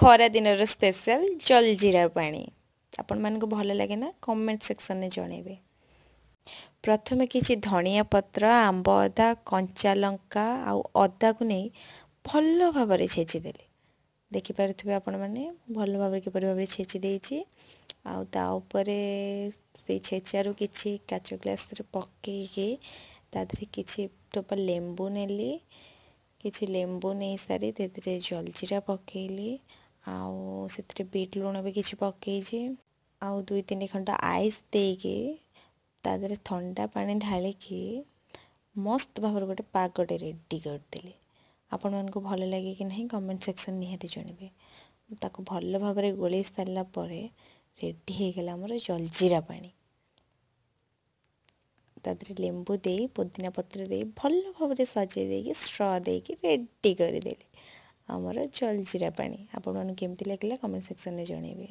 ଖରା ଦିନର ସ୍ପେଶାଲ ଜଲଜିରା ପାଣି। ଆପଣମାନଙ୍କୁ ଭଲ ଲାଗେ ନା? କମେଣ୍ଟ ସେକ୍ସନରେ ଜଣାଇବେ। ପ୍ରଥମେ କିଛି ଧନିଆ ପତ୍ର, ଆମ୍ବ ଅଦା, କଞ୍ଚା ଲଙ୍କା ଆଉ ଅଦାକୁ ନେଇ ଭଲ ଭାବରେ ଛେଚିଦେଲି। ଦେଖିପାରୁଥିବେ ଆପଣମାନେ, ଭଲ ଭାବରେ କିପରି ଭାବରେ ଛେଚି ଦେଇଛି। ଆଉ ତା ଉପରେ ସେଇ ଛେଚାରୁ କିଛି କାଚ ଗ୍ଲାସରେ ପକେଇକି ତା ଦେହରେ କିଛି ଟୋପା ଲେମ୍ବୁ ନେଲି। କିଛି ଲେମ୍ବୁ ନେଇସାରି ସେଥିରେ ଜଲଜିରା ପକେଇଲି ଆଉ ସେଥିରେ ବିଟ୍ ଲୁଣ ବି କିଛି ପକେଇଛି। ଆଉ 2-3 ଖଣ୍ଡ ଆଇସ୍ ଦେଇକି ତା ଦେହରେ ଥଣ୍ଡା ପାଣି ଢାଳିକି ମସ୍ତ ଭାବରେ ଗୋଟେ ପାଗଟେ ରେଡ଼ି କରିଦେଲି। ଆପଣମାନଙ୍କୁ ଭଲ ଲାଗେ କି ନାହିଁ, କମେଣ୍ଟ ସେକ୍ସନ୍ ନିହାତି ଜଣାଇବେ। ତାକୁ ଭଲ ଭାବରେ ଗୋଳେଇ ସାରିଲା ପରେ ରେଡ଼ି ହେଇଗଲା ଆମର ଜଲଜିରା ପାଣି। ତା ଦେହରେ ଲେମ୍ବୁ ଦେଇ, ପୋଦିନା ପତ୍ର ଦେଇ, ଭଲ ଭାବରେ ସଜେଇ ଦେଇକି, ଷ୍ଟ୍ର ଦେଇକି ରେଡ଼ି କରିଦେଲି ଆମର ଜଲଜିରା ପାଣି। ଆପଣମାନଙ୍କୁ କେମିତି ଲାଗିଲା, କମେଣ୍ଟ ସେକ୍ସନରେ ଜଣାଇବେ।